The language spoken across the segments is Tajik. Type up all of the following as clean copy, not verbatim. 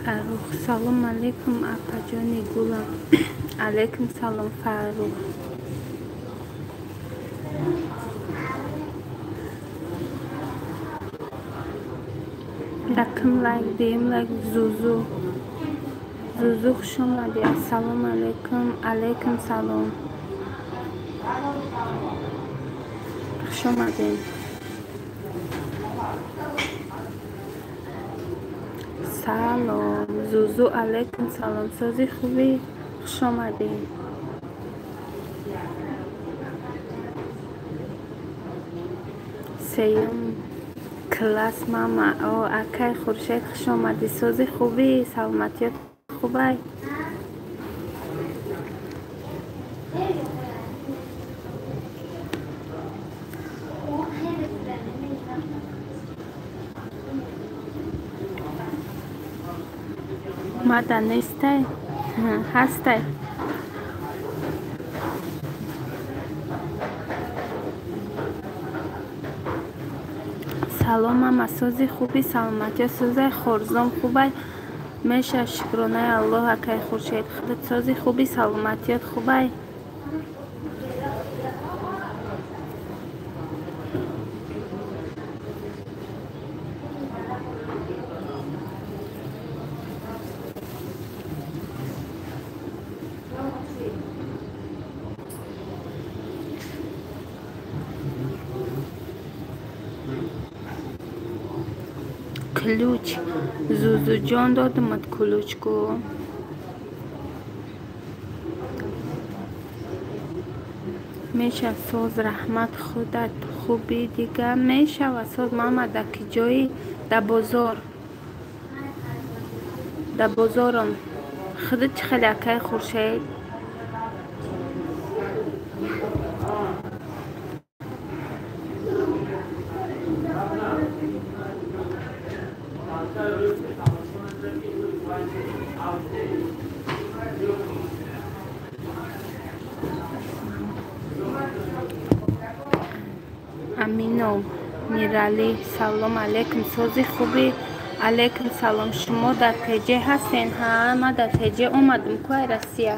Фаррух, салом алейкум, апаҷони гулам. Алейкум салом, Фаррух. Якум лайк, дуюм лайк, Зузу. Зузу, хуш омадӣ. Ассалому алейкум. Алейкум салом. Хуш омадем. Салом, Зузу, алейкум салом. Сози хубӣ? Хуш омадӣ. Сеюм класс мама. О, акай Хуршед, хуш омадӣ. Сози хубӣ? Саломатиёт хубай? Мада нестай? Ҳастай. Салом, мама, сози хуби, саломатиё созай, хорзом хубай? Меша, шукронаи Аллоҳ, акай Хуршед. Худат сози хуби, саломатиёт хубай? Ключ. Зузуҷон, додумад ключку. Меша, соз, раҳмат, худат хуби дига? Мешава, соз, мама, да ки ҷои? Да бозор. Да бозорам. Худат чӣ хеле, акай Хуршед? Аминов Миралӣ, салом алейкум. Сози хуби? Алейкум салом. Шумо дар Тҷ ҳастен? Ҳа, ман дар Тҷ омадам ку ай Россия.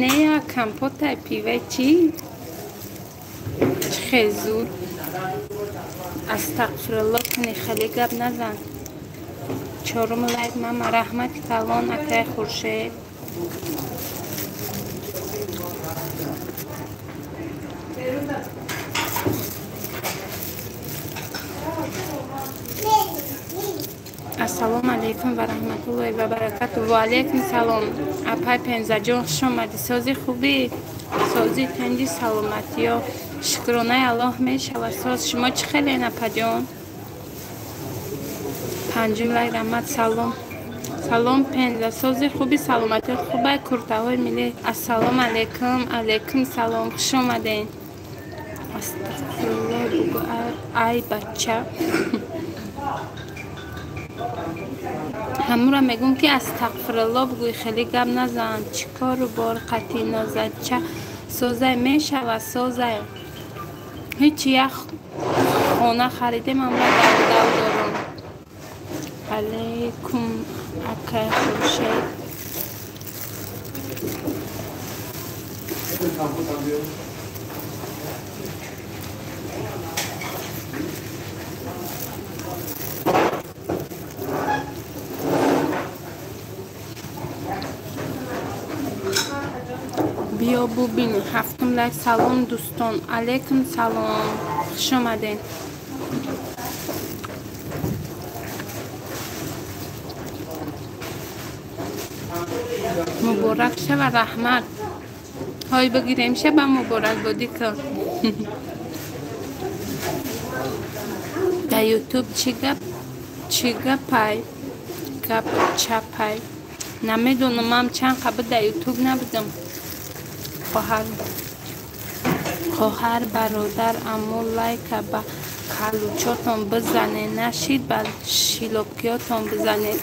Не, компота пиве чӣ? Чӣ хел зуд? Астағфируллоҳ кунӣ, хеле гап назан. Чорум лайк, мама, раҳмати калон, акай Хуршед. Ассалому алейкум ва раҳматуллоҳи ва баракату. Ва алейкум салом. Апай Пензаҷон, хуш омадӣ. Сози хубӣ? Сози тенди, саломатиё. Шукронаи Аллоҳ, мешава, соз. Шумо чӣ хелен, апаҷон? Панҷум лайк, раҳмат, салом. Салом, Пенза. Сози хуби, саломатиёт хубай? Куртаҳои миллӣ. Ассалому алейкум. Алейкум салом. Хуш омаден. Астағфируллоҳ бугӯ, ай бача. Ҳамура мегӯм ки астағфируллоҳ бугӯй, хеле гап назан. Чӣ кору бор қатъи нозача? Созай, мешава, созай. Ҳеҷ як Хона харидем, амра дав дорам. Алейкум акай Хуршед. Биё бубин. Ҳафтум лайк. Салом дӯстон. Алейкум салом. Хуш омадед. Муборак шава, раҳмат. Ҳой бигирем шаба муборак бодӣ кун. Дар ютуб чӣ гап чӣ гапай? Гап чапай. Намедонам, ман чанд қабл дар ютуб набудам. Хоҳар бародар, аммо лайка ба калучотон бизанед, нашид ба шилобкиётон бизанед.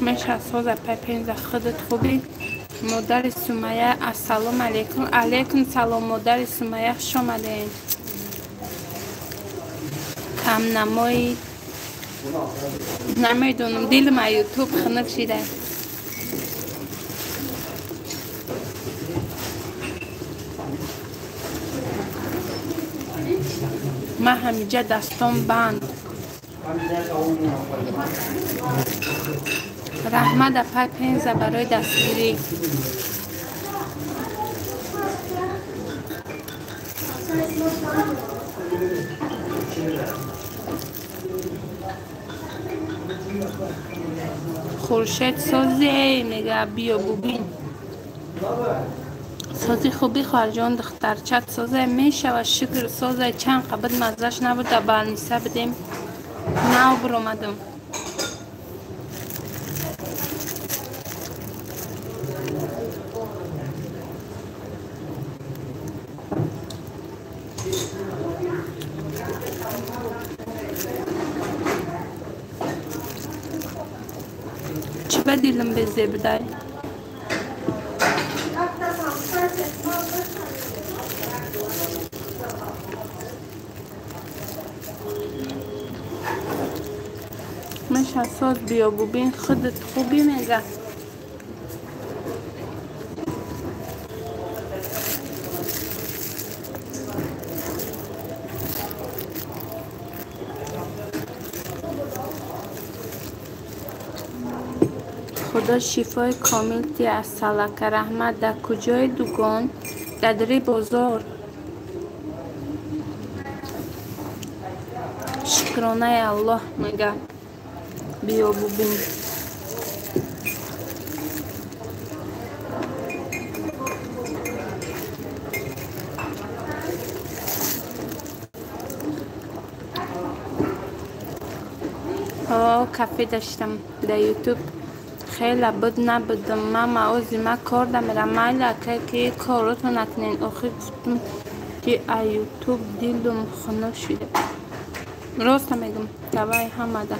Меша соза пай пенза худат хубӣ? Модари Сумая, ассалому алейкум. Алейкум салом, модари Сумая, хуш омадед. Камнамои намедонам, дилам аз ютуб хунук шида. Ман ҳамиҷа дастом банд. Раҳмат апай Пенза барои дастгирӣ. Хуршед созе мега биё бубин. Сози хуби хоҳарҷон, духтарчат созе мешава, шукр созе. Чанд қабл маззаш набуда, балниса бидем. Нав биромадам. Чӣ ба дилам безебдай? Меша соз биё бубин, худат хубӣ мега. Худо шифои комил диҳад салака. Раҳмат. Дар куҷои дугон? Дар дари бозор. Шукронаи Аллоҳ мега. Биё бубин. Кафе даштам дар ютуб. Хеле буд набудам. Мама ози ма кор дамерам. Майли акай ки коротон накунен. Охир гуфтам ки а ютуб дилум хунук шуда. Роста мегум. Давай ҳамада.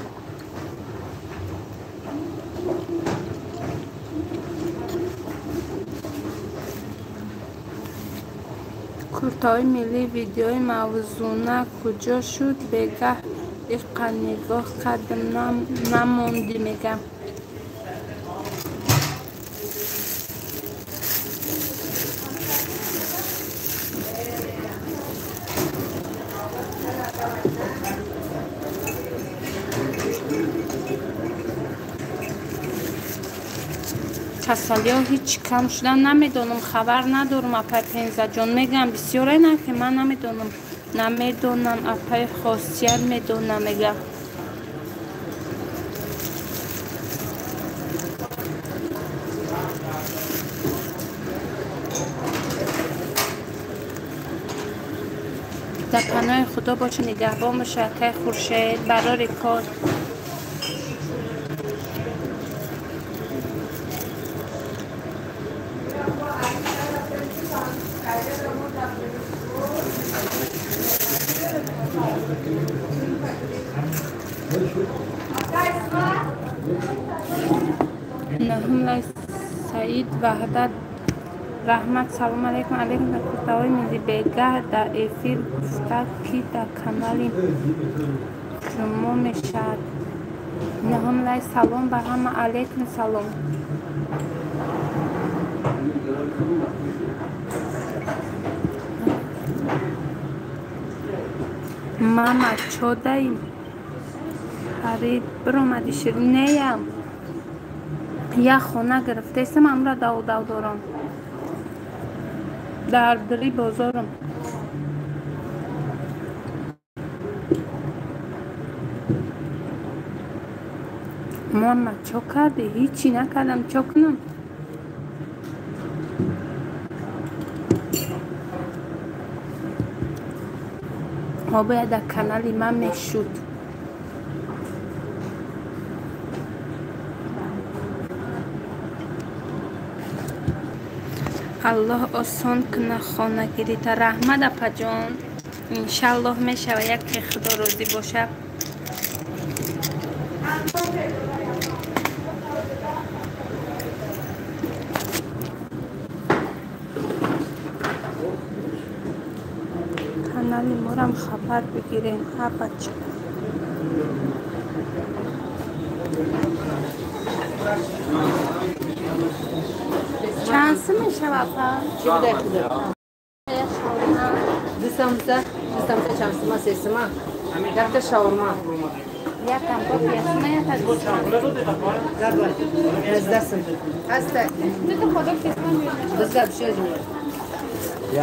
Куртаҳои миллӣ видеои мавзуна куҷо шуд? Бегаҳ иқа нигоҳ кардам, намондӣ мега. Касалиҳо ҳеҷ кам шуда намедонам, хабар надорам апай Пензаҷон. Мегӯям бисёре на ки ман намедонам. Намедонам апай хосият медонам мега. Дар паноҳи Худо боша, нигаҳбон боша акай Хуршед, барори кор. Нуҳум лайк Саид Ваҳдат раҳмат. Салом алейкум. Алейкум. Куртаҳои миллӣ бегаҳ дар эфир гуфта, ки дар канали шумо мешавад. Нуҳум лайк салом ба ҳама. Алейкум салом. Мама чодаи харид биромади ширинеям. Як хона гирифтаистам, амра давдав дорам. Дар дили бозорам. Мама чо кардӣ? Ҳичи накардам, чо кунам? Ҳо бояд дар канали ман мешуд. Аллоҳ осон куна хонагирита. Раҳмат апаҷон. Иншаллоҳ мешава, яке худо розӣ бошад. Канали морам хабар бигирен апача. Чанд сум мешава апа? Ду самса, чанд сума, се сума. Якта шаурма. Як компот ясма, якта гӯшт. Нуздаҳ сум. Ҳаста. Дута ходок кесма мешава. Дуздаҳ бишоз меш.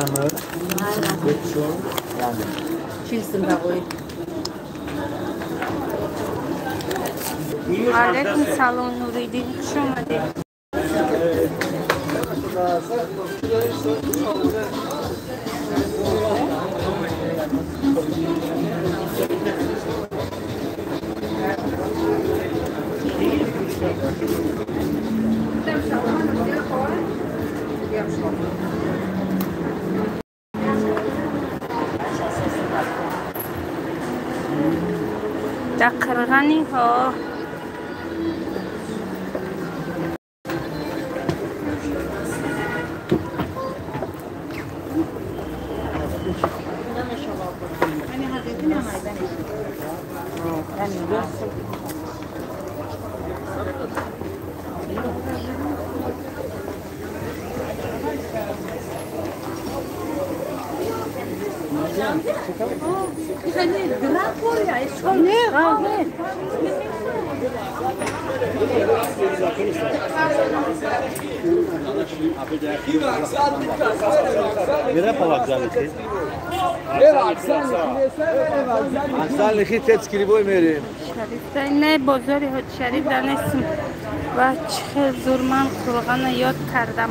Ямыр, бечун, ямыр. 40 сум бағои. Алейкум салом Нуриддин, хуш омадед. Дар қирғани ҳо Mira pa vokzali Вокзали хи тецки бой мерем. Не бозори Ҳоҷишариф дар нестим. Ва чӣ хел зур ман қурғана ёд кардам.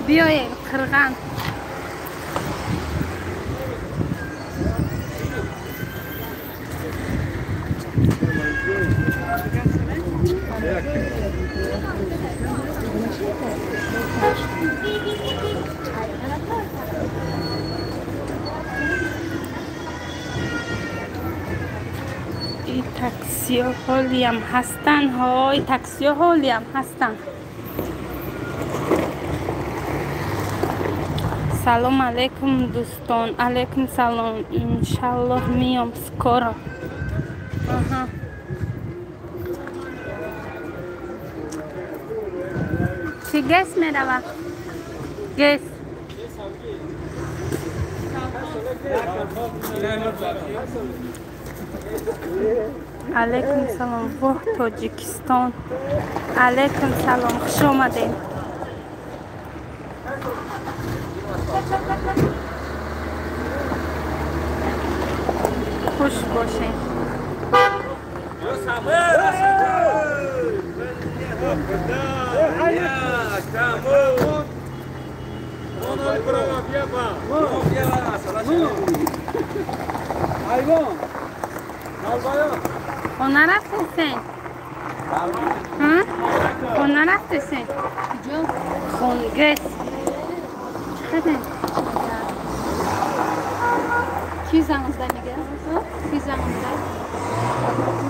Биёем қирған. И таксиҳо ҳолиам ҳастанд. Ҳой, таксиҳо ҳолиам ҳастанд. Салом алейкум дӯстон. Алейкум салом. Иншаллоҳ миём скоро. Аҳа. Чӣ гес мерава? Гес. Алейкум салом. Воҳ Тоҷикистон. Алейкум салом. Хуш омадед. Хуш бошед. Хона рафтесен? Хона рафтесен? Хонгес. Чӣ Ки занг зада мега? Ки занг зада?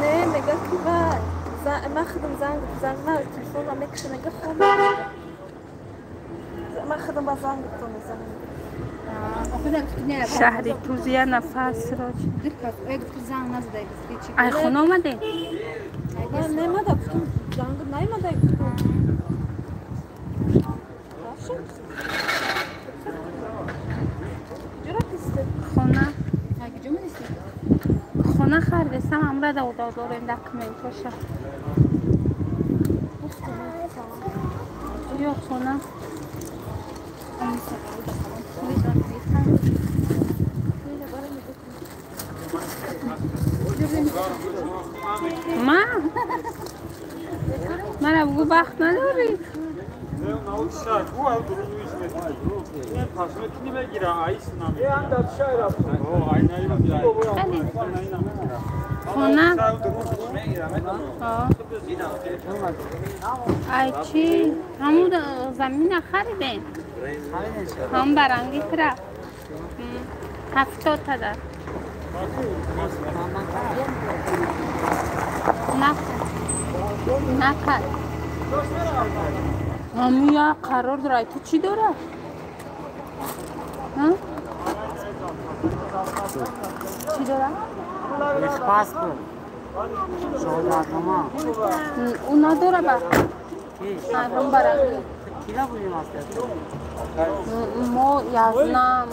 Не, мега ки вай. Ман худам занг занг ма телефонро мекушам, хом. Ман худам ба занг мезанам. Шаҳри Тузия нафар сироҷ. Ай хона омадем? Наомада, гуфтум, занг наомада, гуфтум. Хона. Хона харидесам, амра да дорем документоша. Ё хона. Ма? Мара бугу вақт надорӣ? Хона? Ай чӣ? Ҳамун замина харидем? Ҳам баранги тра. 70 тада. Накард. Ҳамун як қарор дора. Ту чӣ дора? Чӣ дора? Паспорт. Шаҳодатнома. Ӯ надора ба? Ҳам баранги. Кила будем аст? Мо язнам.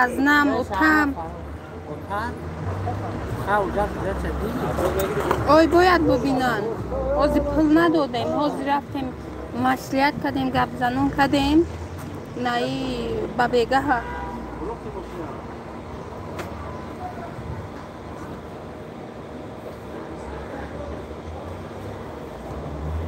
Язнам, утам. Ой, бояд бубинанд. Ҳозир пул надодем, ҳозир рафтем, маслиҳат кардем, гапзанон кардем. Наи ба бегаҳа.